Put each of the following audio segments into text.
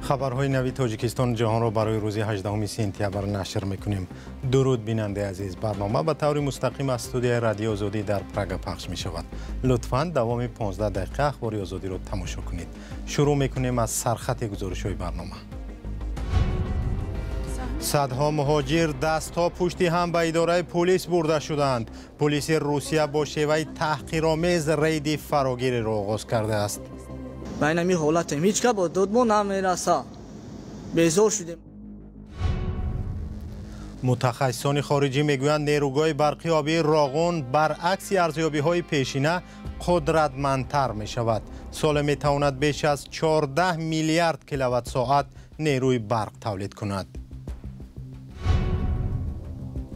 Хабарҳои нави Тоҷикистону ҷаҳонро барои рӯзи 18 сентябр нашр мекунем. Дуруд, бинандаи азиз. Барнома ба таври мустақим аз студияи Радиои Озодӣ дар Прага пахш мешавад. Лутфан давоми 15 дақиқа Ахбори Озодиро тамошо кунед. Шурӯъ мекунем аз сархати гузоришҳои барнома. Садҳо муҳоҷир дастҳо пушти ҳам ба идораи пулис бурда шуданд. Пулиси Русия бо шеваи таҳқиромез рейди фарогириро оғоз кардааст. Ба инами ҳолатем, ҳеҷ ка бо дод мо намераса, безор шудем. Мутахассисони хориҷӣ мегӯянд, нерӯгоҳи барқи обии Роғун баръакси арзёбиҳои пешина қудратмандтар мешавад. Соле метавонад беш аз 14 миллиард киловатт-соат нерӯи барқ тавлид кунад.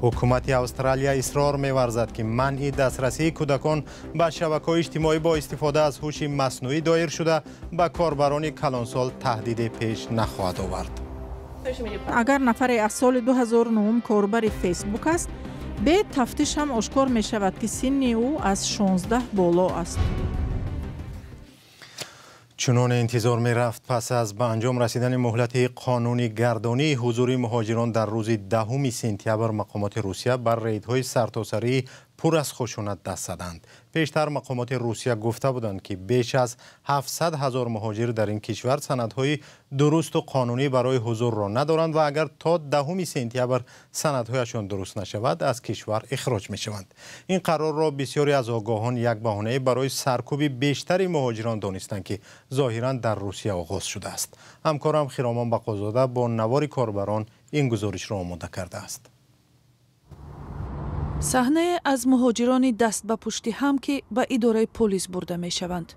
Ҳукумати Австралия исрор меварзад, ки манъи дастрасии кӯдакон ба шабакаҳои иҷтимоӣ бо истифода аз ҳуши маснуӣ доир шуда, ба корбарони калонсол таҳдиде пеш нахоҳад овард. Агар нафаре аз соли 2009 корбари Фейсбук аст, бе тафтиш ҳам ошкор мешавад, ки синни ӯ аз 16 боло аст. Чуноне интизор мерафт, пас аз ба анҷом расидани муҳлати қонунигардонии ҳузури муҳоҷирон дар рӯзи 10 сентябр, мақомоти Русия бар рейдҳои сартосарии пур аз хушунат даст заданд. Пештар мақомоти Русия гуфта буданд, ки беш аз 700 ҳазор муҳоҷир дар ин кишвар санадҳои дурусту қонунӣ барои ҳузурро надоранд ва агар то 10 сентябр санадҳояшон дуруст нашавад, аз кишвар ихроҷ мешаванд. Ин қарорро бисёре аз огоҳон як баҳонае барои саркӯби бештари муҳоҷирон донистанд, ки зоҳиран дар Русия оғоз шудааст. Ҳамкорам Хиромон Бақозода бо навори корбарон ин гузоришро омода кардааст. Саҳнае аз муҳоҷирони даст ба пушти ҳам, ки ба идораи полис бурда мешаванд.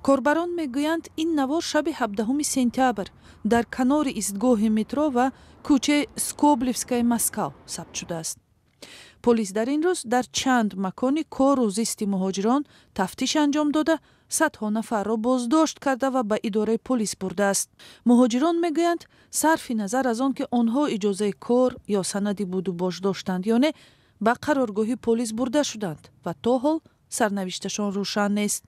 Корбарон мегӯянд, ин навор шаби 17 сентябр дар канори истгоҳи метро ва кӯчаи Скоблевскаи Москав сабт шудааст. Полис дар ин рӯз дар чанд макони кору зисти муҳоҷирон тафтиш анҷом дода, садҳо нафарро боздошт карда ва ба идораи полис бурдааст. Муҳоҷирон мегӯянд, сарфи назар аз он ки онҳо иҷозаи кор ё санади будубош доштанд ё не, ба қароргоҳи полис бурда шуданд ва то ҳол сарнавишташон рӯшан нест.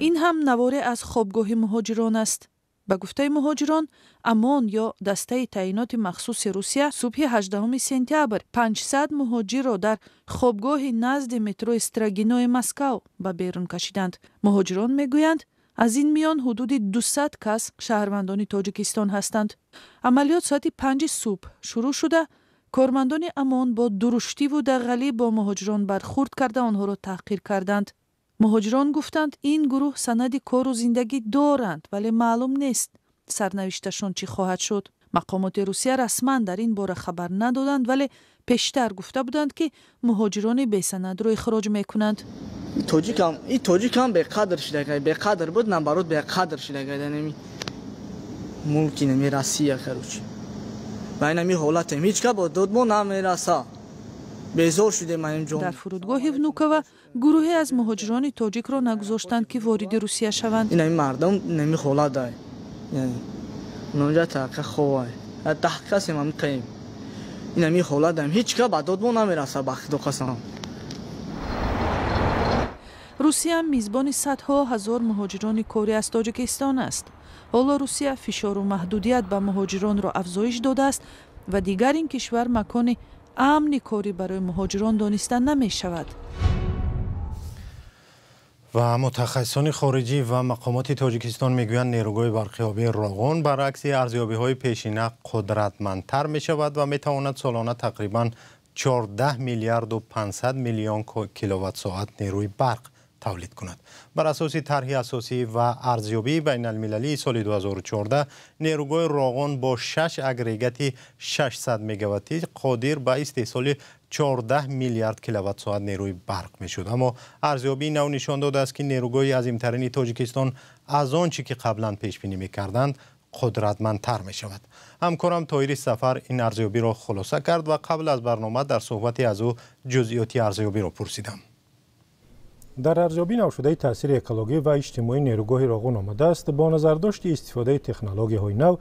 Ин ҳам наворе аз хобгоҳи муҳоҷирон аст. Ба гуфтаи муҳоҷирон, ОМОН ё дастаи таъиноти махсуси Русия субҳи 18 сентябр 500 муҳоҷирро дар хобгоҳи назди метрои Строгинои Москав ба берун кашиданд. Муҳоҷирон мегӯянд, аз ин миён ҳудуди 200 кас шаҳрвандони Тоҷикистон ҳастанд. Амалиёт соати 5 субҳ шурӯъ шуда, кормандони ОМОН бо дуруштиву дағалӣ бо муҳоҷирон бархурд карда, онҳоро таҳқир карданд. Муҳоҷирон гуфтанд, ин гурӯҳ санади кору зиндагӣ доранд, вале маълум нест сарнавишташон чӣ хоҳад шуд. Мақомоти Русия расман дар ин бора хабар надоданд, вале пештар гуфта буданд, ки муҳоҷирони бесанадро ихроҷ мекунанд. Тоҷикам, и тоҷикам беқадр шидагай, беқадр буд, наоборот беқадр шидагай дар нами мулки нами Россия, короче. Ба инами ҳолатем, ҳеҷ ка бо дод мо намераса. Безор шудем ин ҷо. Дар фурудгоҳи Внуково гурӯҳе аз муҳоҷирони тоҷикро нагузоштанд, ки вориди Русия шаванд. Инами мардум нами ҳолат дай. Онҷа тақа ховай. 10 касем ам қаем. Инами ҳолат даем. Ҳеҷ ка ба дод мо намераса, ба худо қасам. Русия мизбони садҳо ҳазор муҳоҷирони корӣ аз Тоҷикистон аст. Ҳоло Русия фишору маҳдудият ба муҳоҷиронро афзоиш додааст ва дигар ин кишвар макони амни корӣ барои муҳоҷирон дониста намешавад. Ва мутахассисони хориҷӣ ва мақомоти Тоҷикистон мегӯянд, нерӯгоҳи барқи обии Роғун баръакси арзёбиҳои пешина қудратмандтар мешавад ва метавонад солона тақрибан 14 миллиарду 500 миллион киловатт-соат нерӯи барқ тавлид кунад. Бар асоси тарҳи асосӣ ва арзёбии байналмилалии соли 2014, нерӯгоҳи Роғун бо 6 агрегати 600 мегаваттӣ қодир ба истеҳсоли 14 миллиард киловатт-соат нерӯи барқ мешуд. Аммо арзёбии нав нишон додааст, ки нерӯгоҳи азимтарини Тоҷикистон аз он чӣ ки қаблан пешбинӣ мекарданд, қудратмандтар мешавад. Ҳамкорам Тоҳири Сафар ин арзёбиро хулоса кард ва қабл аз барнома дар суҳбате аз ӯ ҷузъиёти арзёбиро пурсидам. Дар арзёбии навшудаи таъсири экологӣ ва иҷтимоии нерӯгоҳи Роғун омадааст, бо назардошти истифодаи технологияҳои нав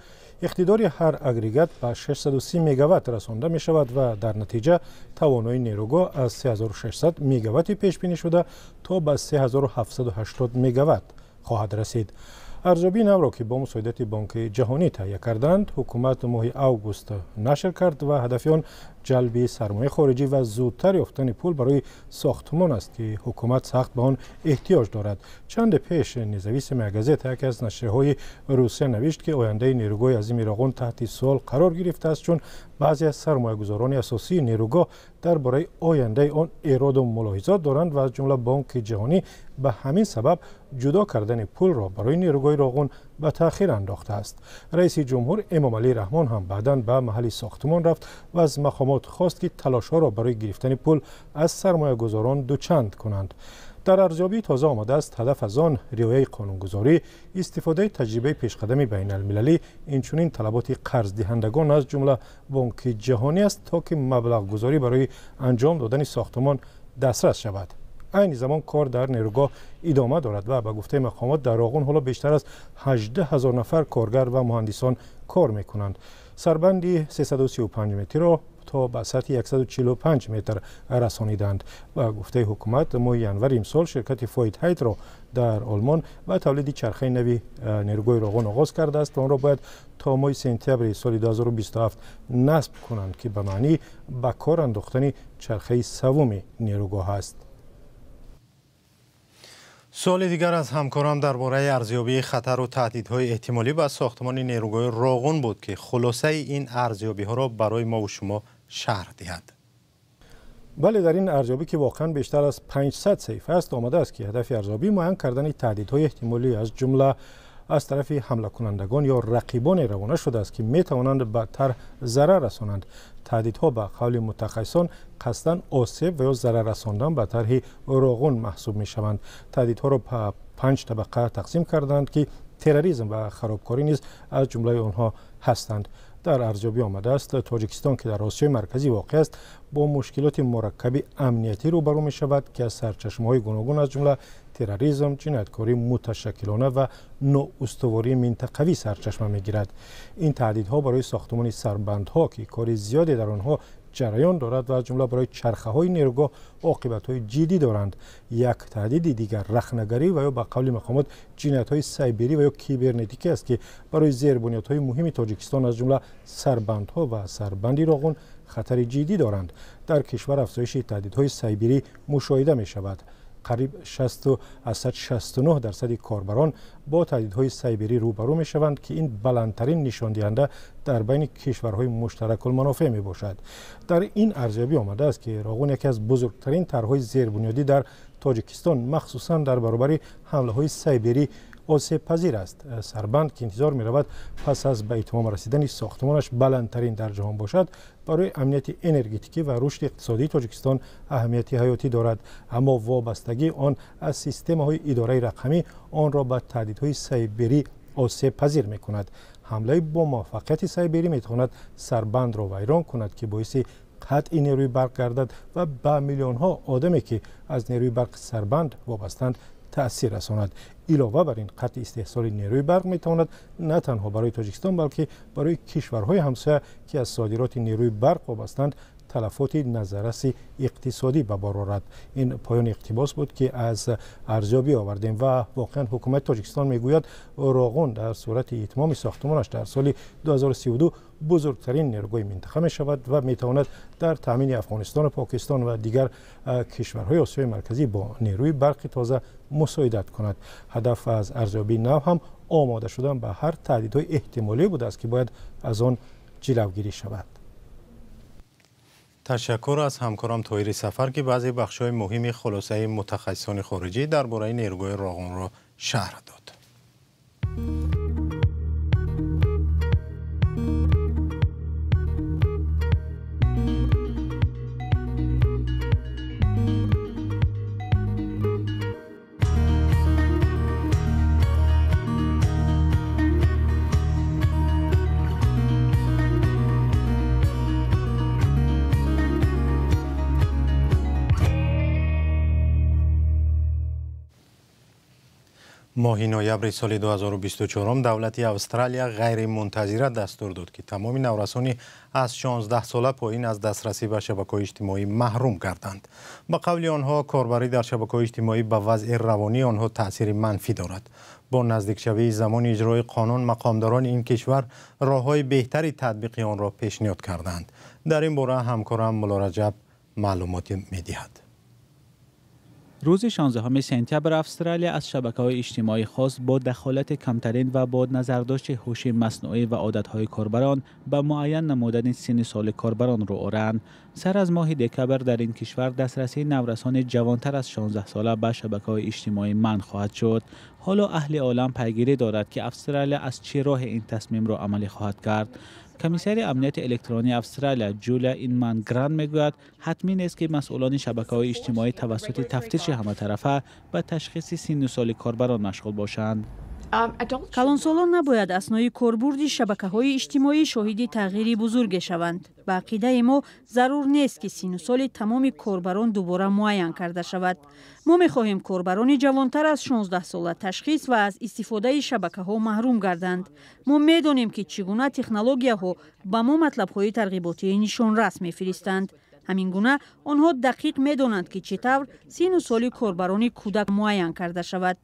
иқтидори ҳар агрегат ба 630 мегаватт расонда мешавад ва дар натиҷа тавоноии нерӯгоҳ аз 3600 мегаватти пешбинӣ шуда то ба 3780 мегаватт хоҳад расид. Арзёбии навро, ки бо мусоидати Бонки Ҷаҳонӣ таҳия карданд, ҳукумат моҳи август нашр кард ва ҳадафи он ҷалби сармояи хориҷӣ ва зудтар ёфтани пул барои сохтмон аст, ки ҳукумат сахт ба он эҳтиёҷ дорад. Чанде пеш «Независимая газета», яке аз нашрияҳои Русия, навишт, ки ояндаи нерӯгоҳи азими Роғун таҳти суол қарор гирифтааст, чун баъзе аз сармоягузорони асосии нерӯгоҳ дар бораи ояндаи он эроду мулоҳизот доранд ва аз ҷумла Бонки Ҷаҳонӣ ба ҳамин сабаб ҷудо кардани пулро барои нерӯгоҳи Роғун ба таъхир андохтааст. Раиси ҷумҳур Эмомалӣ Раҳмон ҳам баъдан ба маҳалли сохтмон рафт ва аз мақомот хост, ки талошҳоро барои гирифтани пул аз сармоягузорон дучанд кунанд. Дар арзёбии тоза омадааст, ҳадаф аз он риояи қонунгузорӣ, истифодаи таҷрибаи пешқадами байналмилалӣ, инчунин талаботи қарздиҳандагон, аз ҷумла Бонки Ҷаҳонӣ аст, то ки маблағгузорӣ барои анҷом додани сохтмон дастрас шавад. Айни замон кор дар нерӯгоҳ идома дорад ва ба гуфтаи мақомот дар Роғун ҳоло бештар аз 18 ҳазор нафар коргар ва муҳандисон кор мекунанд. Сарбанди 335 метрро то ба сатҳи 145 метр расониданд. Ба гуфтаи ҳукумат, моҳи январи имсол ширкати Фойт Ҳайдро дар Олмон ба тавлиди чархаи нави нерӯгоҳи Роғун оғоз кардааст ва онро бояд то моҳи сентябри соли 2027 насб кунанд, ки ба маънии ба кор андохтани чархаи севуми нерӯгоҳ аст. Суоли дигар аз ҳамкорам дар бораи арзёбии хатару таҳдидҳои эҳтимолӣ ба сохтмони нерӯгоҳи Роғун буд, ки хулосаи ин арзёбиҳоро барои мову шумо шарҳ диҳад. Бале, дар ин арзёбӣ, ки воқеан бештар аз 500 саҳифа аст, омадааст, ки ҳадафи арзёбӣ муайян кардани таҳдидҳои эҳтимолӣ, аз ҷумла аз тарафи ҳамлакунандагон ё рақибоне равона шудааст, ки метавонанд ба тарҳ зарар расонанд. Таҳдидҳо, ба қавли мутахассисон, қасдан осеб ва ё зарар расондан ба тарҳи Роғун маҳсуб мешаванд. Таҳдидҳоро ба панҷ табақа тақсим карданд, ки терроризм ва харобкорӣ низ аз ҷумлаи онҳо ҳастанд. Дар арзёбӣ омадааст, Тоҷикистон, ки дар Осиёи Марказӣ воқеъ аст, бо мушкилоти мураккаби амниятӣ рӯбарӯ мешавад, ки аз сарчашмаҳои гуногун, аз ҷумла терроризм, ҷинояткории муташаккилона ва ноустувории минтақавӣ сарчашма мегирад. Ин таҳдидҳо барои сохтмони сарбандҳо, ки кори зиёде дар онҳо ҷараён дорад, ва аз ҷумла барои чархаҳои нерӯгоҳ оқибатҳои ҷиддӣ доранд. Як таҳдиди дигар рахнагарӣ ва ё ба қавли мақомот ҷиноятҳои сайберӣ ва ё кибернетикӣ аст, ки барои зербунёдҳои муҳими Тоҷикистон, аз ҷумла сарбандҳо ва сарбанди Роғун, хатари ҷиддӣ доранд. Дар кишвар афзоиши таҳдидҳои сайберӣ мушоҳида мешавад. Қариб 69% корбарон бо таҳдидҳои сайберӣ рӯбарӯ мешаванд, ки ин баландтарин нишондиҳанда дар байни кишварҳои муштаракулманофеъ мебошад. Дар ин арзёбӣ омадааст, ки Роғун яке аз бузургтарин тарҳҳои зербунёдӣ дар Тоҷикистон, махсусан дар баробари ҳамлаҳои сайберӣ осебпазир аст. Сарбанд, ки интизор меравад пас аз ба итмом расидани сохтмонаш баландтарин дар ҷаҳон бошад, барои амнияти энергетикӣ ва рушди иқтисодии Тоҷикистон аҳамияти ҳаётӣ дорад, аммо вобастагии он аз системаҳои идораи рақамӣ онро ба таҳдидҳои сайберӣ осебпазир мекунад. Ҳамлаи бо муваффақияти сайберӣ метавонад сарбандро вайрон кунад, ки боиси қатъи нерӯи барқ гардад ва ба миллионҳо одаме, ки аз нерӯи барқи сарбанд вобастанд, таъсир расонад. Илова бар ин, қатъи истеҳсоли нерӯи барқ метавонад на танҳо барои Тоҷикистон, балки барои кишварҳои ҳамсоя, ки аз содироти нерӯи барқ вобастанд, талафоти назарраси иқтисодӣ ба бор орад. Ин поёни иқтибос буд, ки аз арзёбӣ овардем ва воқеан ҳукумати Тоҷикистон мегӯяд, Роғун дар сурати итмоми сохтмонаш дар соли 2032 бузургтарин нерӯгоҳи минтақа мешавад ва метавонад дар таъмини Афғонистону Покистон ва дигар кишварҳои Осиёи Марказӣ бо нерӯи барқи тоза мусоидат кунад. Ҳадаф аз арзёбии нав ҳам омода шудан ба ҳар таҳдидҳои эҳтимолӣ будааст, ки бояд аз он ҷилавгирӣ шавад. Ташаккур аз ҳамкорам Тоҳири Сафар, ки баъзе бахшҳои муҳими хулосаи мутахассисони хориҷӣ дар бораи нерӯгоҳи Роғунро шарҳ дод. Моҳи ноябри соли 2024 давлати Австралия ғайримунтазира дастур дод, ки тамоми наврасони аз 16 сола поин аз дастрасӣ ба шабакаҳои иҷтимоӣ маҳрум гарданд. Ба қавли онҳо, корбарӣ дар шабакаҳои иҷтимоӣ ба вазъи равонии онҳо таъсири манфӣ дорад. Бо наздикшавии замони иҷрои қонун, мақомдорони ин кишвар роҳҳои беҳтари татбиқи онро пешниҳод карданд. Дар ин бора ҳамкорам Мулло Раҷаб маълумот медиҳад. Рӯзи 16 сентябр Австралия аз шабакаҳои иҷтимоӣ хост бо дахолати камтарин ва бо назардошти ҳуши маснуӣ ва одатҳои корбарон ба муайян намудани синни соли корбарон рӯ оранд. Сар аз моҳи декабр дар ин кишвар дастрасии наврасони ҷавонтар аз 16 сола ба шабакаҳои иҷтимоӣ манъ хоҳад шуд. Ҳоло аҳли олам пайгирӣ дорад, ки Австралия аз чӣ роҳе ин тасмимро амалӣ хоҳад кард. Комиссари амнияти электронии Австралия Ҷулия Инман Грант мегӯяд, ҳатмӣ нест, ки масъулони шабакаҳои иҷтимоӣ тавассути тафтиши ҳаматарафа ба ташхиси синну соли корбарон машғул бошанд. Калонсолон набояд аснои корбурди шабакаҳои иҷтимоӣ шоҳиди тағйири бузурге шаванд. Ба ақидаи мо, зарур нест, ки синну соли тамоми корбарон дубора муайян карда шавад. Мо мехоҳем корбарони ҷавонтар аз 16 сола ташхис ва аз истифодаи шабакаҳо маҳрум гарданд. Мо медонем, ки чӣ гуна технологияҳо ба мо матлабҳои тарғиботии нишонрас мефиристанд. Ҳамин гуна онҳо дақиқ медонанд, ки чӣ тавр синну соли корбарони кӯдак муайян карда шавад.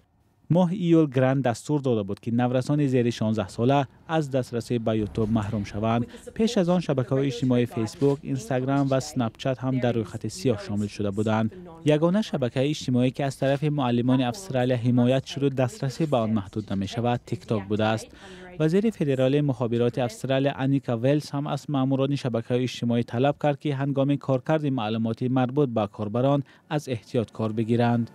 Моҳи июл Грант дастур дода буд, ки наврасони зери 16 сола аз дастрасӣ ба Ютуб маҳрум шаванд. Пеш аз он шабакаҳои иҷтимоии Фейсбук, Инстаграм ва Снапчат ҳам дар рӯйхати сиёҳ шомил шуда буданд. Ягона шабакаи иҷтимоӣ, ки аз тарафи муаллимони Австралия ҳимоят шуду дастрасӣ ба он маҳдуд намешавад, Тикток будааст. Вазири федералии мухобироти Австралия Аника Велс ҳам аз маъмурони шабакаҳои иҷтимоӣ талаб кард, ки ҳангоми коркарди маълумоти марбут ба корбарон аз эҳтиёт кор бигиранд.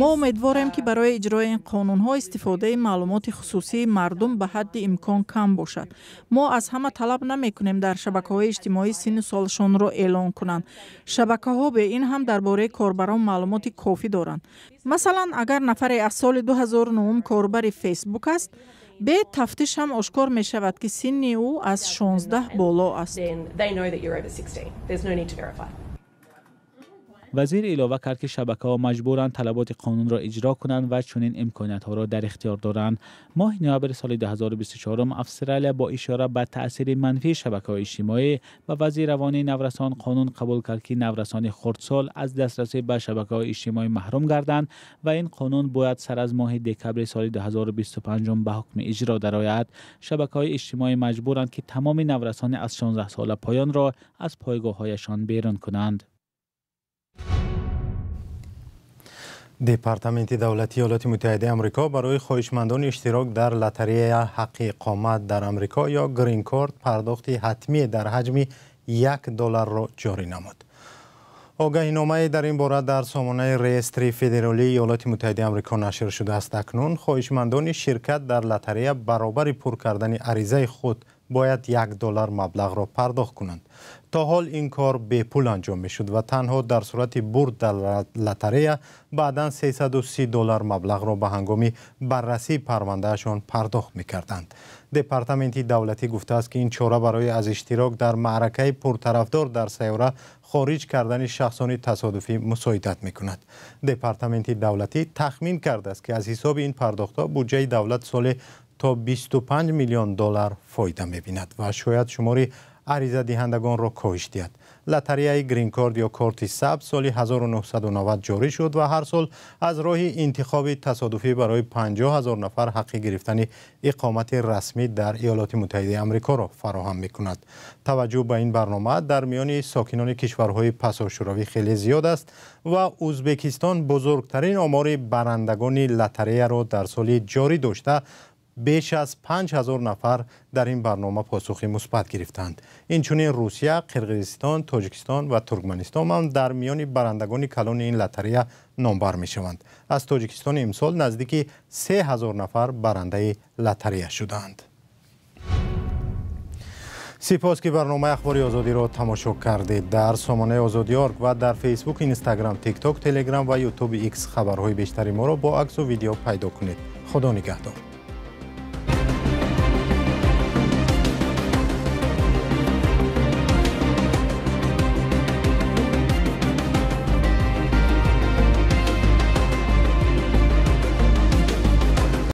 Мо умедворем, ки барои иҷрои ин қонунҳо истифодаи маълумоти хусусии мардум ба ҳадди имкон кам бошад. Мо аз ҳама талаб намекунем дар шабакаҳои иҷтимоӣ синну солашонро эълон кунанд. Шабакаҳо бе ин ҳам дар бораи корбарон маълумоти кофӣ доранд. Масалан, агар нафаре аз соли 2009 корбари Фейсбук аст, бе тафтиш ҳам ошкор мешавад, ки синни ӯ аз 16 боло аст. Вазир илова кард, ки шабакаҳо маҷбуранд талаботи қонунро иҷро кунанд ва чунин имкониятҳоро дар ихтиёр доранд. Моҳи ноябри соли 2024 Австралия бо ишора ба таъсири манфии шабакаҳои иҷтимоӣ ба вазъи равонии наврасон қонун қабул кард, ки наврасони хурдсол аз дастрасӣ ба шабакаҳои иҷтимоӣ маҳрум гарданд ва ин қонун бояд сар аз моҳи декабри соли 2025 ба ҳукми иҷро дарояд. Шабакаҳои иҷтимоӣ маҷбуранд, ки тамоми наврасони аз 16 сола поёнро аз пойгоҳҳояшон берун кунанд. Департаменти давлатии Иёлоти Муттаҳидаи Амрико барои хоҳишмандони иштирок дар лотарея ҳаққи иқомат дар Амрико ё грин-корт пардохти ҳатмӣ дар ҳаҷми $1 ҷорӣ намуд. Огаҳиномае дар ин бора дар сомонаи реестри федералии Иёлоти Муттаҳидаи Амрико нашр шудааст. Акнун хоҳишмандони ширкат дар лотарея баробари пур кардани аризаи худ бояд $1 маблағро пардохт кунанд. То ҳол ин кор бепул анҷом мешуд ва танҳо дар сурати бурд дар лотарея баъдан $330 маблағро ба ҳангоми баррасии парвандаашон пардохт мекарданд. Департаменти давлатӣ гуфтааст, ки ин чора барои аз иштирок дар маъракаи пуртарафдор дар сайёра хориҷ кардани шахсони тасодуфӣ мусоидат мекунад. Департаменти давлатӣ тахмин кардааст, ки аз ҳисоби ин пардохтҳо буҷаи давлат соли то $25 миллион фоида мебинад ва шояд шумори аризадиҳандагонро коҳиш диҳад. Лотареяи грин-корт ё корти сабз соли 1990 ҷорӣ шуд ва ҳар сол аз роҳи интихоби тасодуфӣ барои 50 000 нафар ҳаққи гирифтани иқомати расмӣ дар Иёлоти Муттаҳидаи Амрикоро фароҳам мекунад. Таваҷҷӯҳ ба ин барнома дар миёни сокинони кишварҳои пасошӯравӣ хеле зиёд аст ва Ӯзбекистон бузургтарин омори барандагони лотареяро дар соли ҷорӣ дошта, беш аз 5000 нафар дар ин барнома посухи мусбат гирифтанд. Инчунин Русия, Қирғизистон, Тоҷикистон ва Туркманистон ҳам дар миёни барандагони калони ин лотарея номбар мешаванд. Аз Тоҷикистон имсол наздики 3000 нафар барандаи лотарея шуданд. Сипос, ки барномаи Ахбори Озодиро тамошо кардед. Дар сомонаи Озодӣ.орг ва дар Фейсбук, Инстаграм, Тикток, Телеграм ва Ютуби Икс хабарҳои бештари моро бо аксу видео пайдо кунед. Худо нигаҳдор.